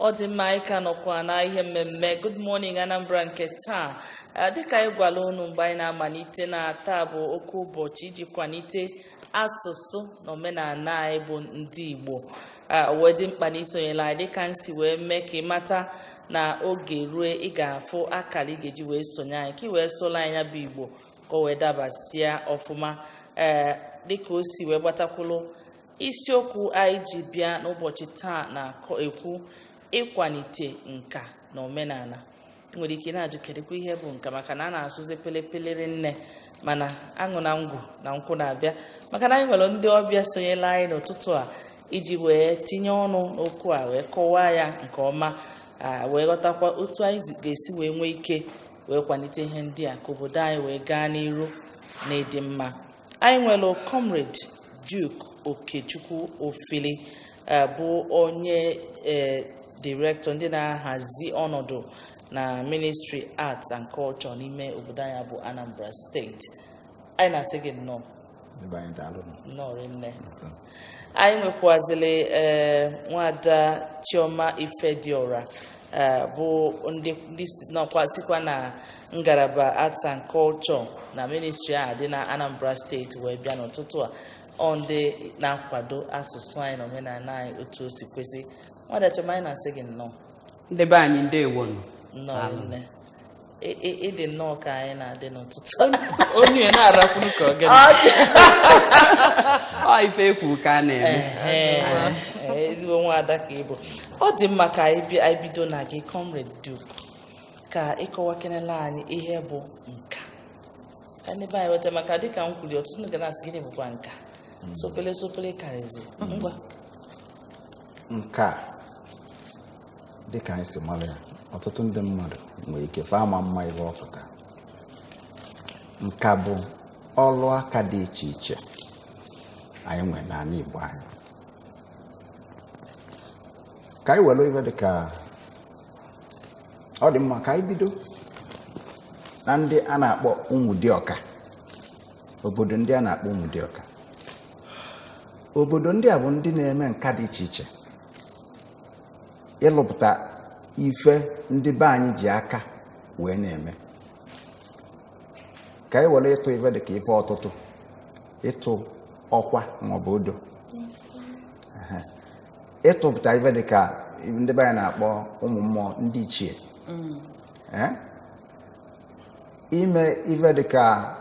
Ọ dị mma, anyị ka nọkwa na ihe mmemme Good Morning Anambra nke taa. Dịka anyị gwara unu mgbe anyị na-amalite, na taa bụ oke ụbọchị iji kwalite asụsụ na omenala anyị bụ ndị Igbo. Wee dị mkpa na isonyela anyị, dịka nsi wee mee ka ị mata na oge rue, ị ga-afụ akara ị ga-eji wee sonye anyị, ka ị wee sola anyị ya bụ Igbo, ka o wee dabasịa ọfụma. Ee, dịka o si wee gbatakwulu, isiokwu anyị ji bịa n'ụbọchị taa na-ekwu ịkwalite nka na omenala. Ị nwere ike na-ajụ, kedụkwa ihe bụ nka? Maka na a na-asụzi pelepelere nne, mana aṅụ na ngwụ na nkwụ na-abịa, maka na anyị nwere ndị ọbịa sonyela anyị n'ụtụtụ a iji wee tinye ọnụ n'okwu a, wee kọwaa ya nke ọma, wee ghọtakwa otu anyị ga-esi wee nwee ike wee kwalite ihe ndị a ka obodo anyị wee gaa n'iru na ịdị mma. Anyị nwere Comrade Duke Okechukwu Ofili, bụ onye director ndị na-ahazi ọnọdụ na Ministry Arts and Culture n'ime obodo anyị bụ Anambra Steeti. Anyị na-asị gị nnọọ. Ebe anyị, daalụ. Nnọọ rinne. Anyị nwekwazịrị nwada Chioma Ifediora, bụ ndị nọkwa sikwa na ngalaba Arts and Culture na ministry a dị na Anambra Steeti wee bịa n'ụtụtụ a. Ọ ndị na-akwado asụsụ anyị na omenala anyị otu o si kwesị. Nwada Chioma, anyị na-asị gị nnọọ. Ndị be anyị, ndewonu. Nnọọ nne. Ịdị nnọọ ka anyị na-adị n'ụtụtụ. Onye ya na-arakwuru ka ọ gịnị? Ọ ife ekwu ka a na-eme. Ehe, ezigbo nwaada ka ị bụ. Ọ dị mma ka anyị anyị bido na gị, Comrade Duke, ka ịkọwakenela anyị ihe bụ nka, ka ndị be anyị weta, maka dịka m kwuru, ọtụtụ ndị ga na-asị, gịnị bụkwa nka? Sopele sopele karịzi ngwa. Nka, dịka anyị si mara ya, ọtụtụ ndị mmadụ nwere ike fa ama mma ihe ọ pụtara. Nka bụ ọlụ aka dị iche iche anyị nwere n'ala Igbo anyị. Ka anyị were ihe dịka ọ dị mma, ka anyị bido na ndị a na-akpọ Ụmụdịọka, obodo ndị a na-akpọ Ụmụdịọka. Obodo ndị a bụ ndị na-eme nka dị iche iche, ịlụpụta ife ndị be anyị ji aka wee na-eme. Ka anyị were ịtụ ife dịka ife ọtụtụ, ịtụ ọkwa maọbụ odo. Ehe. Ịtụpụta ife dịka ndị be anyị na-akpọ ụmụ mmụọ, ndị ichie. Eh? Ime ife dịka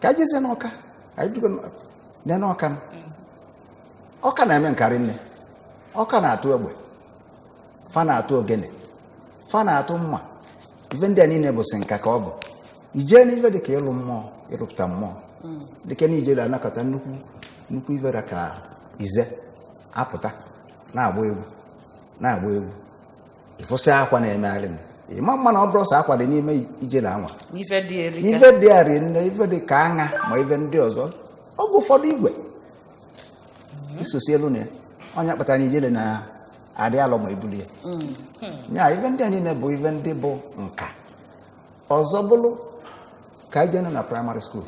ka anyị jezie n'Ọka, anyị bido n'Ọka. Ọka na-eme nkarị nne. Ọka na-atụ egbe, fa na-atụ ogene, fa na-atụ mma. Ife ndị a niile bụ sị nka ka ọ bụ. Ijee n'ife dịka ịlụ mmụọ, ịrụpụta mmụọ, dịka na ijele anakọta nnukwu nnukwu ife ka ize apụta na-agba egwu, na-agba egwu, ịfụsị akwa na-emegharị. Ịma mma na ọ bụrụ sọ akwa dị n'ime ijele anwa. Ife dị erika. Ife dị arị nne, ife dị ka aṅa ma ife ndị ọzọ. Oge ụfọdụ igwe isosi elu na ya, onye kpatara na ijele na-adị alọ ma ebuli ya nya. Ife ndị a niile bụ ife ndị bụ nka. Ọzọ bụrụ ka anyị jee na primary school,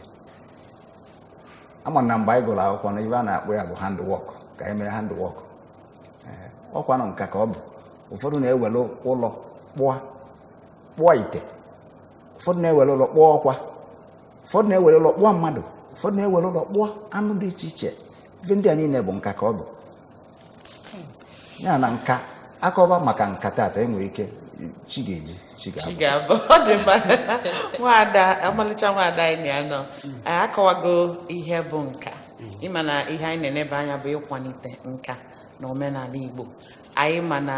ama na mgbe anyị gụrụ akwụkwọ na ife a na-akpọ ya bụ handwork, ka anyị mee handwork. Ọkwanụ nka ka ọ bụ. Ụfọdụ na-ewere ụlọ kpụọ kpụọ ite, ụfọdụ na-ewere ụlọ kpụọ ọkwa, ụfọdụ na-ewere ụlọ kpụọ mmadụ, ụfọdụ na-ewere ụlọ kpụọ anụ dị iche iche. Ife ndị a niile bụ nka ka ọ bụ. Ya na nka, akọba maka nka tata, enwere ike chi ga-eji chi Chi ga-abụ. ga-abụ. Ọ dị mma. Nwaada, ọmalịcha nwaada anyị na-anọ, anyị akọwago ihe bụ nka. Ịma na ihe anyị na-enebe anya bụ ịkwalite nka na omenala Igbo anyị. Ma na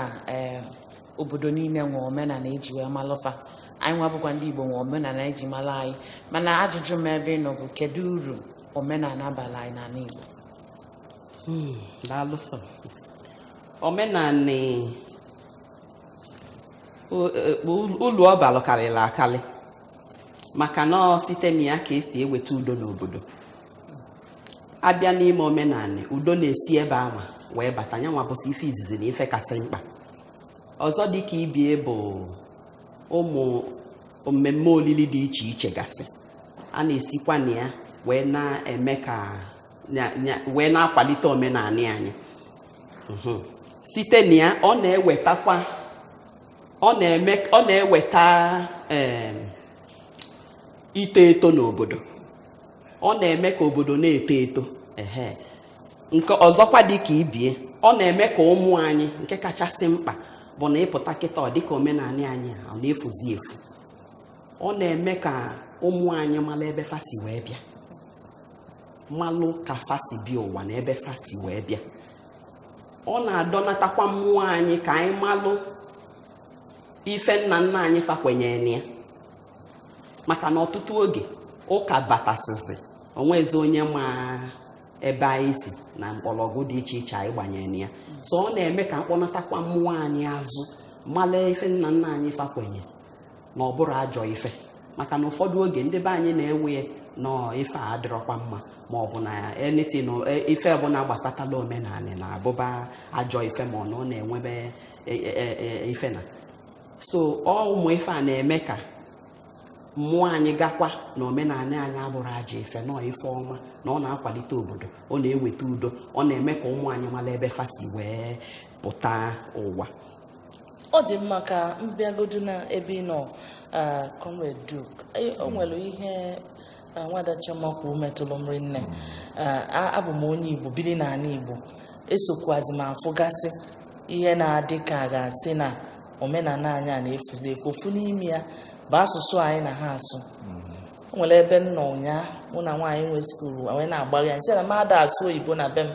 obodo niile nwe omenala eji wee malụfa. Anyị nwa bụkwa ndị Igbo nwe omenala eji malụ anyị. Mana ajụjụ m ebe ị nọ bụ, kedu uru omenala bara anyị n'ala Igbo? Daalụ sọ. Omenanị, ulu ọ balụ karịrị akarị, maka na ọ site na ya ka esi eweta udo n'obodo. Abịa n'ime omenanị, udo na-esi ebe anwa wee bata. Nyanwa bụsị ife izizi na ife kasị mkpa. Ọzọ dị ka ibie bụ ụmụ mmemme olili dị iche iche gasị a na-esikwa na ya wee na-eme ka wee na-akwalite omenanị anyị. Site na ya ọ na-ewetakwa, ọ na-eme, ọ na-eweta ito eto n'obodo. Ọ na-eme ka obodo na-eto eto. Ehe, nke ọzọkwa dị ka ibie, ọ na-eme ka ụmụ anyị, nke kachasị mkpa bụ na ịpụta kịta, ọ dịka omenala anyị a ọ na-efuzi efu. Ọ na-eme ka ụmụ anyị mara ebe fa si wee bịa, malụ ka fa si bịa ụwa na ebe fa si wee bịa. Ọ na-adọnatakwa mmụọ anyị ka anyị malụ ife nna nna anyị fa kwenyere na ya, maka na ọtụtụ oge ụka batasịsị, onwezi onye ma ebe anyị si na mkpọrọgwụ dị iche iche anyị gbanyere na ya. So ọ na-eme ka mkpọnatakwa mmụọ anyị azụ, mala ife nna nna anyị fa kwenye na ọ bụrụ ajọ ife, maka na ụfọdụ oge ndị be anyị na-ewe nọọ ife a adịrọkwa mma, ma ọ bụ na anything, ife ọbụla gbasatala omenala na abụba ajọ ife, ma ọ na ọ na-enwebe ife na so ọ ụmụ ife a na-eme ka mmụọ anyị gakwa na omenala anyị abụrụ ajọ ife, nọọ ife ọma, na ọ na-akwalite obodo, ọ na-eweta udo, ọ na-eme ka ụmụ anyị mara ebe fa si wee pụta ụwa. Ọ dị mma ka mbịagodu na ebe ị nọ, Comrade Duke. O nwere ihe nwada Chioma kwuru metụrụ m rinne. Abụ m onye Igbo biri n'ala Igbo, esokwazi m afụgasị ihe na-adị ka a ga-asị na omenala anyị a na-efuzi efu. Ofu n'ime ya bụ asụsụ anyị na ha asụ. O nwere ebe m nọ ụnyaa, mụ na nwaanyị nwe school wee na-agbagha ya, nsị na m ada asụ oyibo na be m,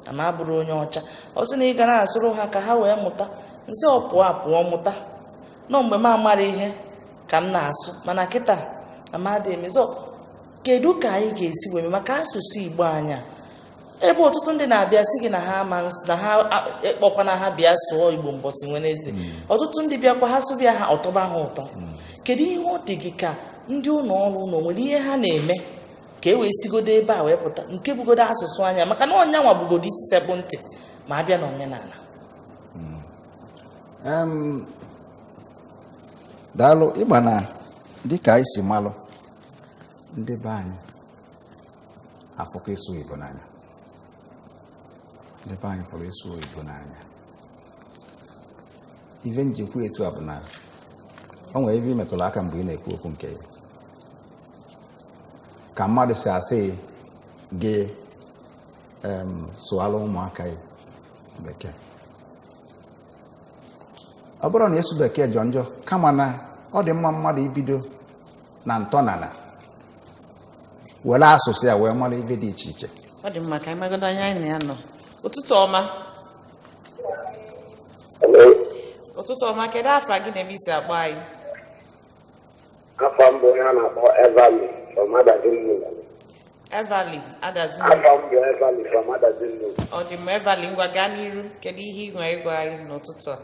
na m abụrụ onye ọcha. Ọ sị na ị ga na-asụrụ ha ka ha wee mụta. Nsị ọ pụọ apụọ mụta nọ mgbe m amara ihe ka m na-asụ, mana kịta na m adịghị eme. So kedu ka anyị ga-esi wee mee maka asụsụ Igbo anyị a, ebe ọtụtụ ndị na-abịa sị gị na ha ama na ha ekpọkwana ha bịa sụọ Igbo mbọsị Wenezde? Ọtụtụ ndị bịakwa, ha sụbịa ha, ọtọba ha ụtọ. Kedu ihe ọ dị gị ka ndị ụlọ ọrụ ụlọ nwere ihe ha na-eme ka e wee sigodo ebe a wee pụta nke bugodo asụsụ anya, maka na ọnya nwa bugodo isi sekpụ ntị ma abịa n'omenala? Daalụ. Ịgba na dịka anyị si malụ, ndị be anyị afụkọ ịsụ Igbo n'anya. Ndị be anyị fụrụ ịsụ Igbo n'anya. Ife njikwa etu a bụ na o nwere ebe ị metụrụ aka mgbe ị na-ekwu okwu nke ya, ka mmadụ si asị gị sụalụ ụmụaka ya bekee. Ọ bụrụ na ịsụ bekee jọ njọ, kama na ọ dị mma mmadụ ibido na ntọnala were asụsụ ya wee mara ibe dị iche iche. Ọ dị mma ka anyị magodo anya anyị na ya nọ. Ụtụtụ ọma. Hello. Ụtụtụ ọma. Kedu afa gị na ebe isi akpọ anyị? Afọ mbụ onye a na-akpọ Everly from Adazi-Nnukwu. Everly Adazi. Afọ mbụ Everly from Adazi-Nnukwu. Ọ dị mma, Everly. Ngwa, gaa n'iru. Kedu ihe ị nwere ịgwa anyị n'ụtụtụ a?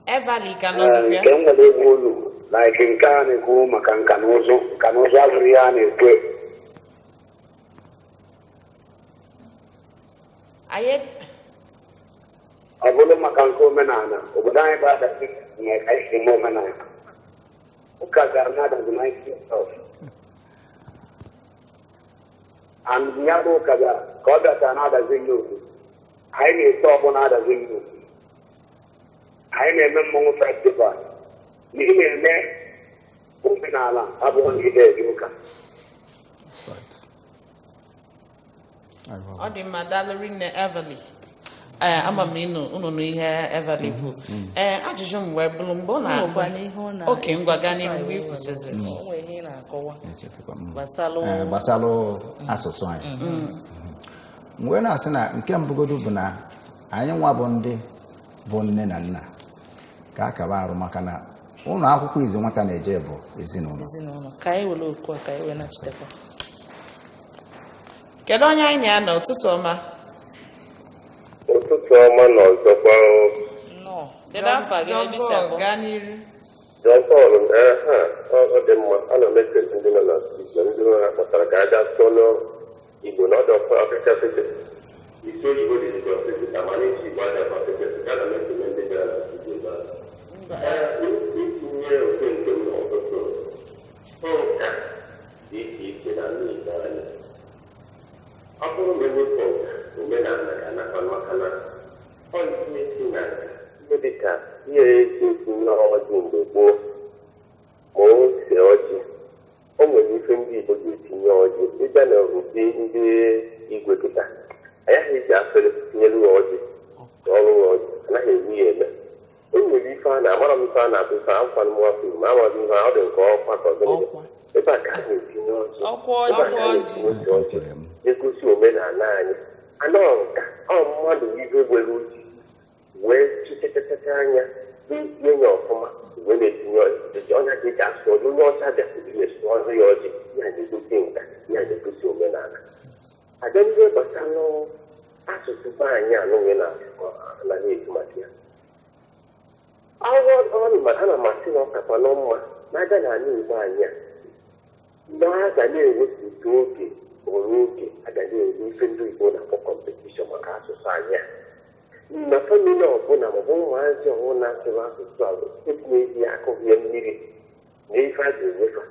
Everly ka nọzikwa ya? Nke m nwere egwu olu like nke a na-ekwu maka nka na ụzụ. Nka na ụzụ abụrụ ihe a na-ekwe. Anyị Ọ bụrụ maka nke omenala obodo anyị bụ Adazi nwere ka anyị si eme omenala. Ụka gara na Adazi 1912, and ya bụ ụka bịara ka ọ bịachara na Adazi Nnukwu. Anyị na-ete ọgbọ na Adazi Nnukwu, anyị na-eme mmọnwụ festival na ị na-eme omenala abụọ na ide eje ụka. Right. Ọ dị mma, daalụ rinne, Everly. Ee, ama m ịnụ unu nụ ihe Everly kwuru. Ee, ajụjụ m wee bụrụ mgbe ọ O nwekwa na n'ihe ọ na oke. Ngwa, gaa n'ihu mgbe ị kwụsịzị. O nwere ihe ị na-akọwa Echetakwa m. gbasalụ Ee, gbasalụ asụsụ anyị. Mgbe na-asị na nke mbụgodu bụ na anyị nwa bụ ndị bụ nne na nna ka a kaba arụ, maka na ụlọ akwụkwọ izi nwata na-eje bụ ezinụlọ. Ezinụlọ. Ka anyị were okwu a ka anyị wee nachitekwa. Kedu onye anyị na-anọ? Ụtụtụ ọma. Ụtụtụ ọma na ọzọkwa. Nnọọ. Kedu afa gị na ebe isi John Paul, akpọ? Gaa n'iru. John Paul. Ee, ha ọ dị mma. Ana m ekele ndị nọ na studio, ndị nọ ha kpọtara ka a gaa sụọ n'Igbo na ọ dị ọkwa ọkachasị isi oyibo dị njọ ọkachasị, mana isi Igbo adịghị ọkachasị. Ana m ekele ndị bịara na studio ebe a. Ee, itinye oke nke m n'ọtụtụ nka dị iche iche na ndị Igbo anyị. Ọ bụrụ na ewepụ nka, omenala ga-anakwa, maka na ọ ihe si na ihe dịka ihe esi etinye ọjị mgbe gboo, ma ose ọjị, o nwere ife ndị Igbo ga-etinye ọjị. Ịbịa na ụdị ndị igwe kịta, agaghị eji afere tinyere ya ọjị na ọrụ ya ọjị, anaghị eme ya eme. O nwere ife a na-amara m, ife a na-atụ ife akwụkwọ m afọ Igbo ma amaghị ihe ọ dị nke ọkwa ka ọ gịnị dị. Ọkwa. Ebe a ka a na-etinye ọjị. Ọkwa Ebe a ọjị. ka a na-etinye ose ọjị egosi omenala anyị anọ. Nka ọ mmadụ ife nwere uche wee chịchachacha anya mezie ya ọfụma wee na-etinye ọjị, ọnya ka eji asụ ọjị. Onye ọcha bịakwuru ya sụọ ọrụ ya ọjị, ya na-egosi nka, ya na-egosi omenala. Abịa n'ihe gbasara asụsụ be anyị anụghị na anaghị ekwu maka ya. Ana m asị na ọ kakwa nọ mma na-aga n'ala Igbo anyị a, mgbe a ga na-ewepụta oge ọrụ, oge a ga na-eme ife ndị Igbo na-akpọ competition maka asụsụ anyị a, na family ọbụla maọbụ ụmụazị ọbụla sụrụ asụsụ a etinyeghị ya akụghị ya mmiri na ife a ga-enyefa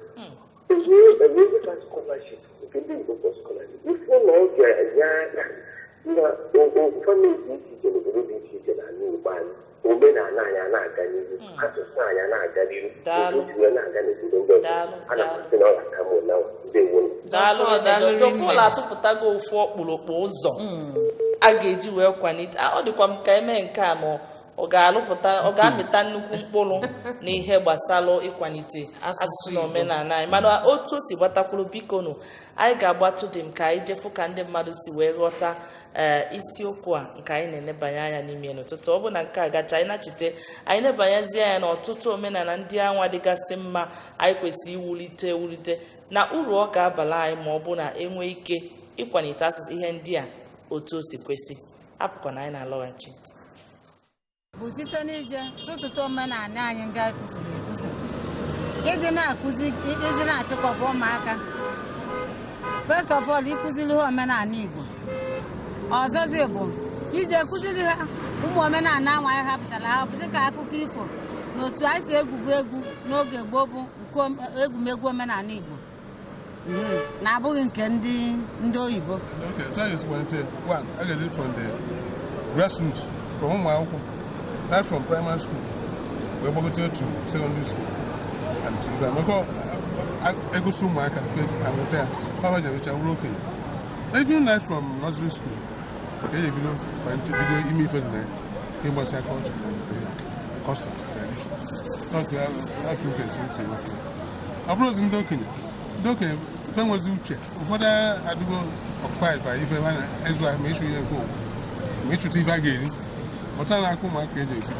enyefa scholarship, nke ndị Igbo kpọ scholarship. Ife ụlọ ọ ga-enye aka na family dị iche iche n'obodo dị iche iche n'ala Igbo anyị, omenala anyị a na-aga n'ihu, asụsụ anyị a na-aga n'ihu. Daalụ. Otu wee na-aga n'obodo ndị ọzọ. Daalụ, Ana m daalụ. asị na ọ ga-aka m na ndewo. Daalụ. Daalụ, daalụ. John Paul rinne. Atụpụtago ofu ọkpụrụkpụ ụzọ a ga-eji wee kwalite. Ọ dịkwa m ka eme nke a, ma ọ ga-alụpụta, ọ ga-amịta nnukwu mkpụrụ n'ihe gbasara ịkwalite asụsụ asụsụ na Igbo. omenala anyị. Mana otu o si gbatakwuru, biko nụ, anyị ga-agbatụ dị m ka anyị jefu ka ndị mmadụ si wee ghọta ee isiokwu a nke anyị na-enebanye anya n'ime n'ụtụtụ. Ọ bụ na nke a gacha, anyị nachite, anyị nebanyezie anya n'ọtụtụ omenala ndị anwa dịgasị mma anyị kwesịrị iwulite ewulite na uru ọ ga-abala anyị ma ọ bụ na enwee ike ịkwalite asụsụ ihe ndị a otu o si kwesị. Apụkwa na anyị na-alọghachi. Bụ site n'ije tụtụtụ omenala anyị ndị anyị tụfuru etufu, ịdị na-akụzi, ịdị na-achịkọba ụmụaka. First of all, ịkụziri ha omenala Igbo. Ọzọzi bụ ije kụziri ha ụmụ omenala ahụ anyị hapụchara ahapụ, dịka akụkọ ifo na otu anyị si egwubu egwu n'oge gboo, bụ nke egwumegwu omenala Igbo, na-abụghị nke ndị oyibo. Okay, tell you one thing. One, I get it from the grassroots, from ụmụ akwụkwọ, right from primary school, wee gbagote to secondary school. And to the maka egosi ụmụaka amụta ya, papa ji emecha wụrụ okenye. Even right from nursery school, ka e ebido kwalite, bido ime ife dị na ya, ihe gbasara culture and custom, tradition. Otu otu ga-esi ntị nwoke. Ọ bụrụ ozi ndị okenye, ndị okenye ife nwezi uche, ụfọdụ adịgo occupied by ife ha na-ezu ahịa, ma ịchụ ihe nke ụwa, ma ịchụta ife a ga-eri. Ọta na-aka ụmụaka eji ebido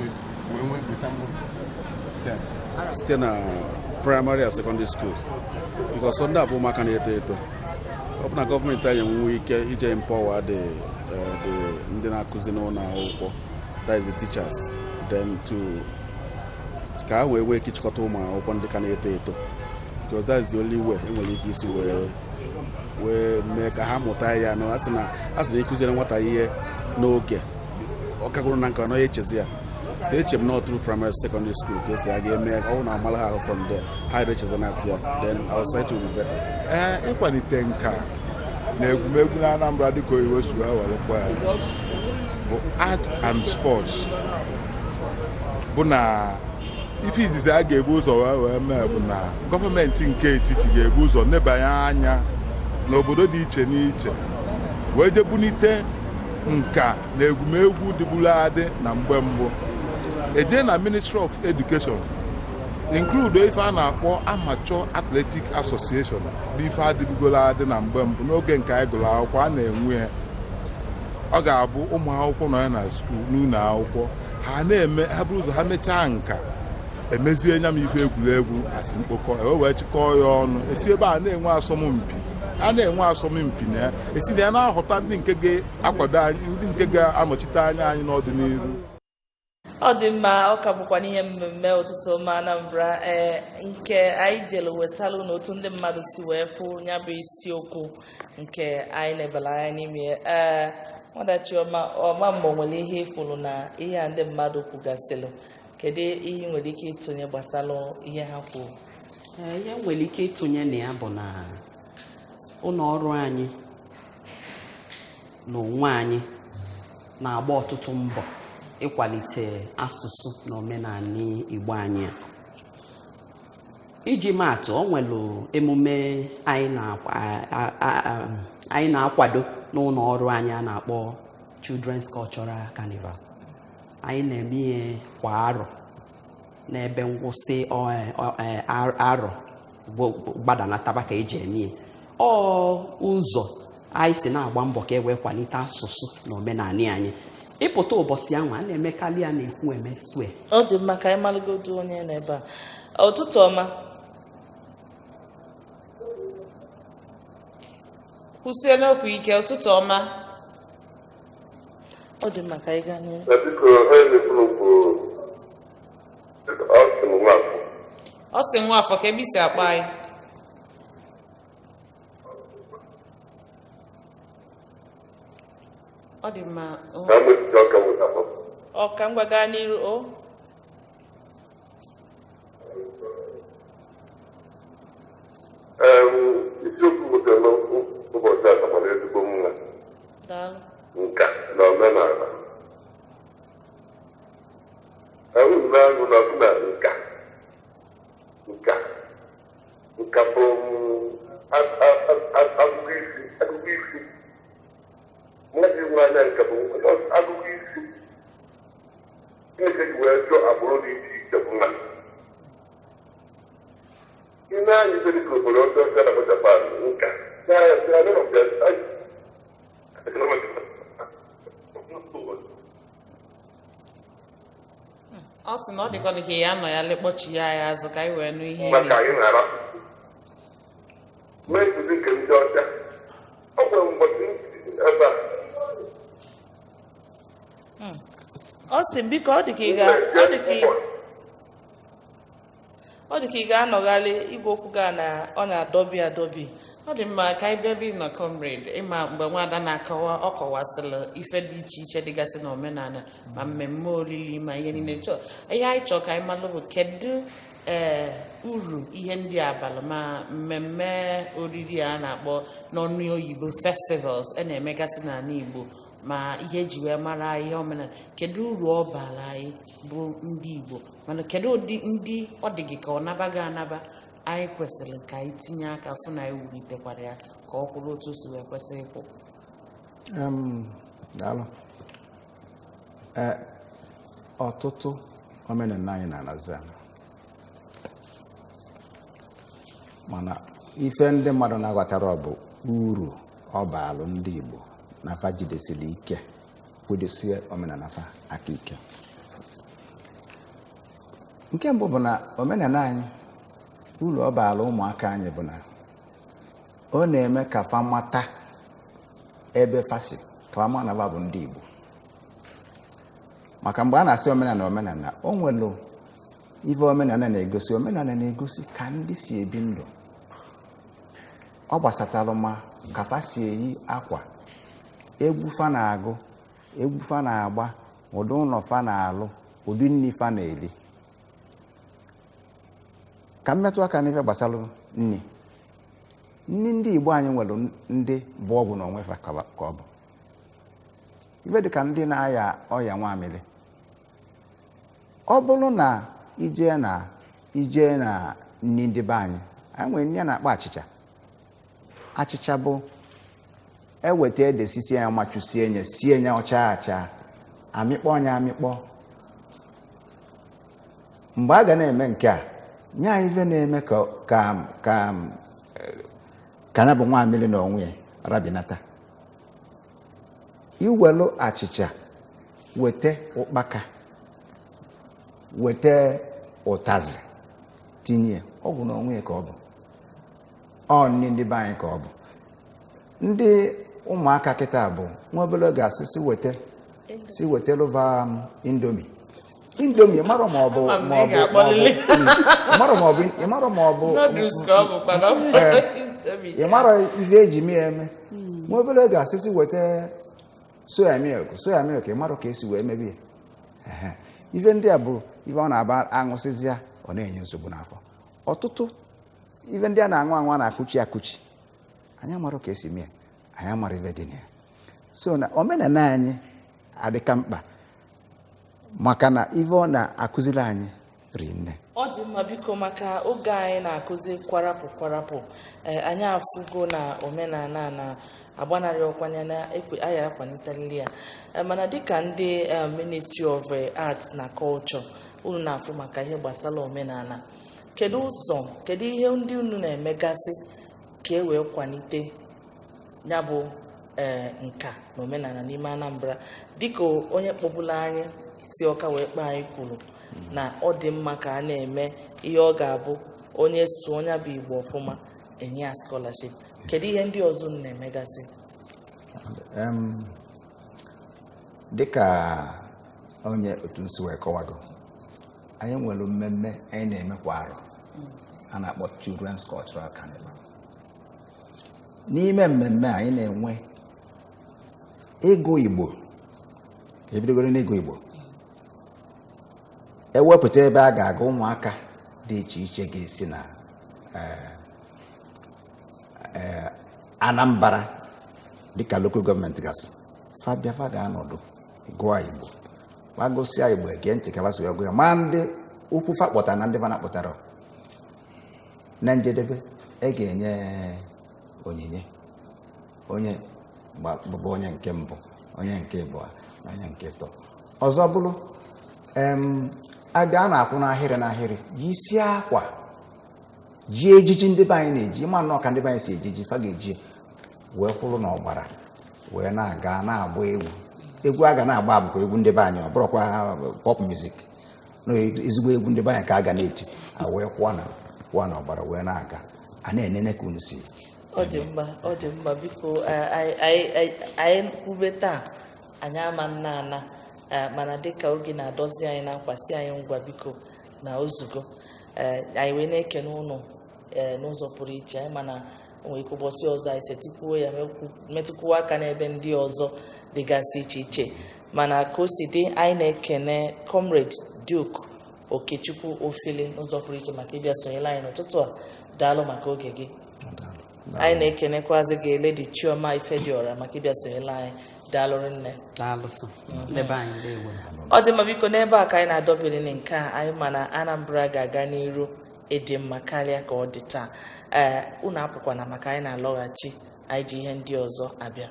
wee nwee mịta mkpụrụ ya. Site na primary and secondary school, because ndị a bụ ụmụaka na-eto eto. Ọ bụ na gọọmenti anyị enwewe ike ije empower the ndị na-akụzi n'ụlọ akwụkwọ, that is the teachers, then to ka ha wee nwee ike ịchịkọta ụmụ akwụkwọ ndị ka na-eto eto, because that is the only way enwere ike isi wee mee ka ha mụta ya. Na asị na ịkụziere nwata ihe n'oge, ọ kagoro na nke ọ naghị echezi ya. So eche m na through primary, secondary school ka esi a ga-eme. Ọ bụrụ na amala ha ahụ from there, ha echezi na ya, then our society will be better. Ee, ịkwalite nka na egwumegwu na Anambra, dịka oyibo si wee werekwa ya bụ art and sports, bụ na ife izizi a ga-ebu ụzọ wee mee bụ na gọọmenti nke etiti ga-ebu ụzọ nebanye anya n'obodo dị iche n'iche wee je bunite nka na egwumegwu dịburu adị na mgbe mbụ. Eje na Ministry of Education, include ife a na-akpọ Amateur Athletic Association, bụ ife adịbugolo adị na mgbe mbụ. N'oge nke anyị gụrụ akwụkwọ, a na-enwe ya. Ọ ga-abụ ụmụ akwụkwọ nọ ya na school, n'ụlọ akwụkwọ, ha na-eme, ha bụrụ ụzọ ha mechaa nka, emezie nya m ife egwuregwu asị mkpokọ ewe wee chịkọọ ya ọnụ, esi ebe a na-enwe asọmpi, a na-enwe asọmpi na ya, esi na ya na-ahụta ndị nke ga-akwado anyị, ndị nke ga-anọchite anya anyị n'ọdịnihu. Ọ dị mma. Ọ ka bụkwa n'ihe mmemme Ụtụtụ Ọma Anambra, ee, nke anyị jere wetalụ n'otu ndị mmadụ si wee fụ ya bụ isiokwu nke anyị nebara anya n'ime. Ee, nwada Chiọma ọma, mgbe nwere ihe ịkwuru na ihe a ndị mmadụ kwugasịrị, kedu ihe ị nwere ike ịtụnye gbasara ihe ha kwuru? Ee, ihe m nwere ike ịtụnye na ya bụ na ụlọ ọrụ anyị n'onwe anyị na-agba ọtụtụ mbọ ịkwalite asụsụ na omenala Igbo anyị a. Iji maatụ, o nwere emume anyị na-akwado n'ụlọ ọrụ anyị a na-akpọ Children's Cultural Carnival. Anyị na-eme ihe kwa arọ n'ebe ngwụsị arọ gbadanataba ka eji eme ihe. Ọ ụzọ anyị si na-agba mbọ ka e wee kwalite asụsụ na omenala anyị. Ịpụta ụbọchị ahụ a na-emekarị ya na-ekwu eme swe. Ọ dị mma ka anyị malụgodu onye n'ebe a. Ụtụtụ ọma. Kwụsie n'okwu ike. Ụtụtụ ọma. Ọ dị mma ka anyị gaa n'ihu. Ọ sị Nwafọ ka ebe isi akpọ anyị. Ọ dị mma. Ọ ka m gwa gaa n'iru o. Isiokwu nwetara n'ụbọchị a takwara ezigbo mma. Nka na omenala. Ahụ na na nka nka nka bụ akụkọ isi mmadụ inwe anya nka bụ akụkọ isi Chineke ji wee chọọ agbụrụ dị iche iche mma. Ị na-anya ibe dịka obodo ọjọọ ọcha na Japan nka ọ sị na ọ dịkwa ka ya nọ ya lekpọchi ya ya azụ ka anyị wee nụ ihe maka anyị na-ara mee nkụzi nke ndị ọcha. Ọ gwara ụbọchị ebe a. Ọ sị biko ọ dị ka ị ga-anọgharị igwe okwu ga na ọ na-adọbi adọbi. Ọ dị mma ka anyị bịa bi nọ comrade ịma mgbe nwaada na-akọwa ọ kọwasịrị ife dị iche iche dịgasị na omenala ma mmemme oriri ma ihe niile. Chọọ ihe anyị chọọ ka anyị malụ bụ kedu uru ihe ndị abalị ma mmemme oriri a na-akpọ n'ọnụ oyibo festivals a na-emegasị n'ala Igbo ma ihe eji wee mara ihe omenala, kedu uru ọ bara anyị bụ ndị Igbo, mana kedu ụdị ndị ọ dị gị ka ọ nabaga anaba anyị kwesịrị ka anyị tinye aka fụ na anyị wulitekwara ya ka ọ kwụrụ otu o si wee kwesị ịkwụ? Daalụ. Ọtụtụ omenala anyị na-anazi ala, mana ife ndị mmadụ na-aghọtara bụ uru ọ baalụ ndị Igbo na fa jidesiri ike kwedosie omenala fa aka ike. Nke mbụ bụ na omenala anyị uru ọ baala ụmụaka anyị bụ na ọ na-eme ka fa mata ebe fa si, ka fa ma na fa bụ ndị Igbo. Maka mgbe a na-asị omenala omenala, o nwere ife omenala na-egosi. Omenala na-egosi ka ndị si ebi ndụ, ọ gbasatalụ ma ka fa si eyi akwa, egwu fa na-agụ, egwu fa na-agba, ụdị ụlọ fa na-alụ, ụdị nri fa na-eri. Ka mmetụ aka n'ife gbasara nri, nri ndị Igbo anyị nwere ndị bụ ọgwụ n'onwe fa ka ọ bụ ife dịka ndị na-aya ọya nwamịrị. Ọ bụrụ na ije na nri ndị be anyị, anyị nwere nri a na-akpọ achịcha. Achịcha bụ eweta ede sisie ya, machụsie nye, sie ya ọcha acha, amịkpọ ya amịkpọ. Mgbe a ga na-eme nke a, nye anyị ife na-eme ka ka ya bụ nwamịrị na onwe ya rabinata. Iwelu achịcha, weta ụkpaka, weta ụtazị, tinye ọgwụ na onwe ya ka ọ bụ ọ nri ndị be anyị ka ọ bụ. Ndị ụmụaka kịta bụ nwa obere oge asị si weta lova indomi. Indomi ịmarọ ma ọ bụ ịmarọ ife eji mee eme. Nwa obere oge asịsị weta soya milk, ịmarọ ka esi wee mebe ya. Ife ndị a bụ ife ọ na-aba aṅụsịzịa, ọ na-enye nsogbu n'afọ. Ọtụtụ ife ndị a na-aṅụ aṅụ a na-akụchi akụchi, anyị amarọ ka esi mee, anyị amara ife dị na ya. So na omenala anyị adịka mkpa, maka na ife ọ na-akụziri anyị rinne. Ọ dị mma. Biko, maka oge anyị na-akụzi kwarapụ kwarapụ, ee, anyị afụgo na omenala na-agbanarị ọkwanye na ekwe anyị akwalitelili ya. Ee, mana dịka ndị Ministry of Art na Culture, unu na-afụ maka ihe gbasara omenala, kedu ụzọ, kedu ihe ndị unu na-emegasị ka e wee kwalite ya bụ nka na omenala n'ime Anambra, dịka onye kpọbụla anyị si Ọka wee kpaa anyị kwuru na ọ dị mma ka a na-eme ihe ọ ga-abụ onye sụọ onye bụ Igbo ọfụma, enye ya scholarship? Kedu ihe ndị ọzọ unu na-emegasị? Dịka onye otu nsi wee kọwago, anyị nwere mmemme anyị na-eme kwa arọ a na-akpọ Children's Cultural Carnival. N'ime mmemme a, anyị na-enwe ịgụ Igbo. Ka ebidogoro n'ịgụ Igbo, ewepụta ebe a ga-aga, ụmụaka dị iche iche ga-esi na Anambra dịka local government gasị, fa bịa, fa ga-anọdụ gụọ Igbo. Fa gụsịa Igbo, ege ntị ka fa si wee gụọ ya, ma ndị ukwu fa kpọtara na ndị fa na-akpọtara. Na njedebe, e ga-enye onyinye onye bụ onye nke mbụ, onye nke abụọ na onye nke ịtọ. Ọzọ bụrụ, abịa, a na-akwụ n'ahịrị n'ahịrị, yi isi akwa, ji ejiji ndị be anyị na-eji, ịma nnọọ ka ndị be anyị si ejiji, fa ga-eji wee kwụrụ n'ọgbara wee na-aga na-agba egwu. Egwu a ga na-agba bụkwa egwu ndị be anyị, ọ bụrụkwa pop music, na ezigbo egwu ndị be anyị ka a ga na-eti, a wee kwụọ na ọgbara wee na-aga, a na-enene ka unu si. Ọ dị mma, ọ dị mma. Biko, anyị kwube taa, anyị ama nna ana, mana dịka oge na-adọzi anyị na nkwasị anyị ngwa, biko, na ozugo. Anyị wee na-ekene ụnụ n'ụzọ pụrụ iche. Anyị mana o nwere ike ụbọchị ọzọ anyị setikwuo ya, metụkwuo aka n'ebe ndị ọzọ dịgasị iche iche, mana ka o si dị, anyị na-ekene Comrade Duke Okechukwu Ofili n'ụzọ pụrụ iche maka ịbịa sonyere anyị n'ụtụtụ a. Daalụ maka oge gị. Anyị na-ekenekwazi gị, Lady Chioma Ifediora, maka ịbịa sonyere anyị. Daalụ nne. Daalụ sọ. Ebe anyị, ndewo. Ọ dị mma. Biko, n'ebe a ka anyị na-adọbiri nke a. Anyị ma na Anambra ga-aga n'iru ịdị mma karịa ka ọ dị taa. Ee, unu apụkwana, maka anyị na-alọghachi, anyị ji ihe ndị ọzọ abịa.